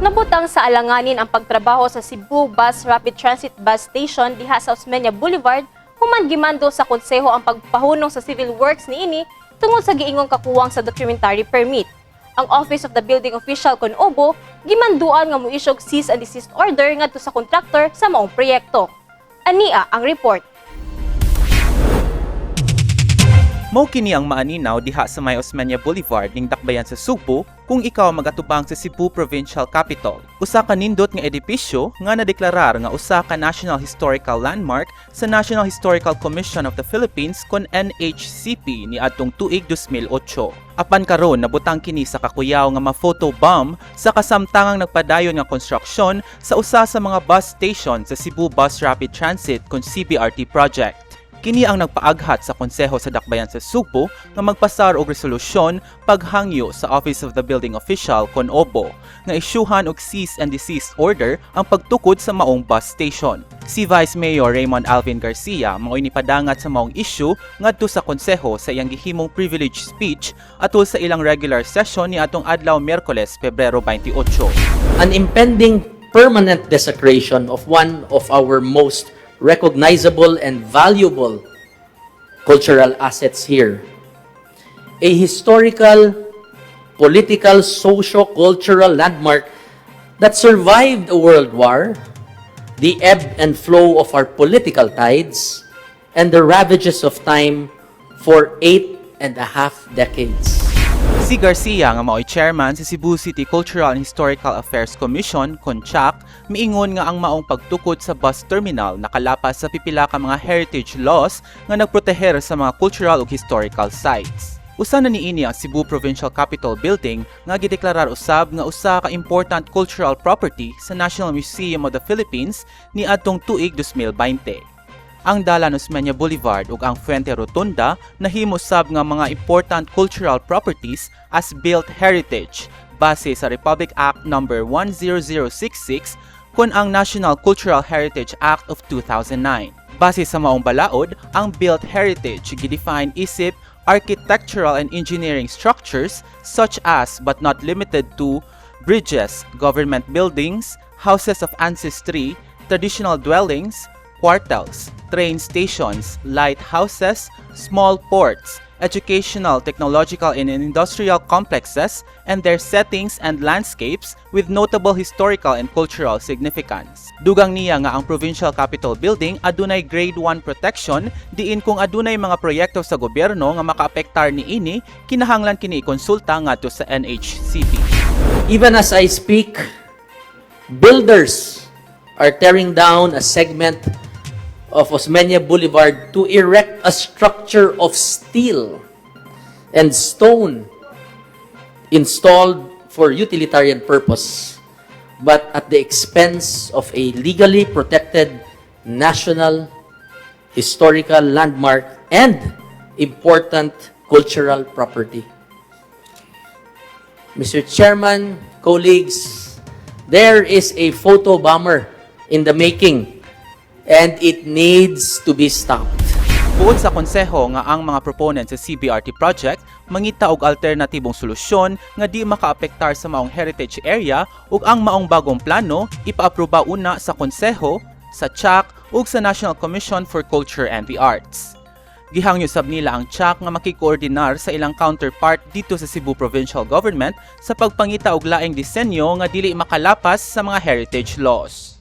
Nabutang sa alanganin ang pagtrabaho sa Cebu Bus Rapid Transit Bus Station diha sa Osmeña Boulevard human gimando sa konseho ang pagpahunong sa civil works niini tungod sa giingong kakuwang sa documentary permit. Ang Office of the Building Official kon OBO gimanduan nga moisyog cease and desist order ngadto sa kontraktor sa maong proyekto. Ania ang report. Mao kini ang maaninaw diha sa may Osmeña Boulevard ning dakbayan sa Sugbo kung ikaw magatubang sa Cebu Provincial Capitol. Usa ka nindot nga edipisyo nga nadeklarar nga usa ka National Historical Landmark sa National Historical Commission of the Philippines kon NHCP niadtong tuig 2008. Apan karon, nabutang kini sa kakuyaw nga ma-photo bomb sa kasamtangang nagpadayon nga konstruksyon sa usa sa mga bus station sa Cebu Bus Rapid Transit kon CBRT project. Kini ang nagpaaghat sa Konseho sa Dakbayan sa Sugbo nga magpasar og resolusyon paghangyo sa Office of the Building Official kon OBO nga isyuhan og cease and desist order ang pagtukod sa maong bus station. Si Vice Mayor Raymond Alvin Garcia mao'y nipadangat sa maong issue ngadto sa konseho sa iyang gihimong privilege speech atol sa ilang regular session ni atong adlaw Miyerkules, Pebrero 28. An impending permanent desecration of one of our most recognizable and valuable cultural assets here. A historical, political, socio-cultural landmark that survived a world war, the ebb and flow of our political tides, and the ravages of time for 8.5 decades. Si Garcia nga mao'y chairman sa Cebu City Cultural and Historical Affairs Commission kon CHAC miingon nga ang maong pagtukod sa bus terminal nakalapas sa pipila ka mga heritage laws nga nagproteher sa mga cultural ug historical sites. Usa na niini ang Cebu Provincial Capitol Building nga gideklarar usab nga usa ka important cultural property sa National Museum of the Philippines niadtong tuig 2020. Ang Dalan Osmeña Boulevard ug ang Fuente Rotunda nahimo sab nga mga important cultural properties as built heritage base sa Republic Act No. 10066 kon ang National Cultural Heritage Act of 2009. Base sa maong balaod, ang built heritage gidefine isip architectural and engineering structures such as, but not limited to, bridges, government buildings, houses of ancestry, traditional dwellings, cuartels, train stations, lighthouses, small ports, educational, technological, and industrial complexes, and their settings and landscapes with notable historical and cultural significance. Dugang niya nga ang Provincial Capitol Building adunay Grade 1 protection diin kung adunay mga proyekto sa gobyerno nga makaapektar niini, kinahanglan kini ikonsulta ngadto sa NHCP. Even as I speak, builders are tearing down a segment of Osmeña Boulevard to erect a structure of steel and stone installed for utilitarian purpose, but at the expense of a legally protected national historical landmark and important cultural property. Mr. Chairman, colleagues, there is a photo bomber in the making and it needs to be stopped. Buot sa konseho nga ang mga proponent sa CBRT project mangita og alternatibong solusyon nga di makaapektar sa maong heritage area ug ang maong bagong plano ipaaproba una sa konseho, sa CHAC ug sa National Commission for Culture and the Arts. Gihangyo sab nila ang CHAC nga makikoordinar sa ilang counterpart dito sa Cebu Provincial Government sa pagpangita og laing disenyo nga dili makalapas sa mga heritage laws.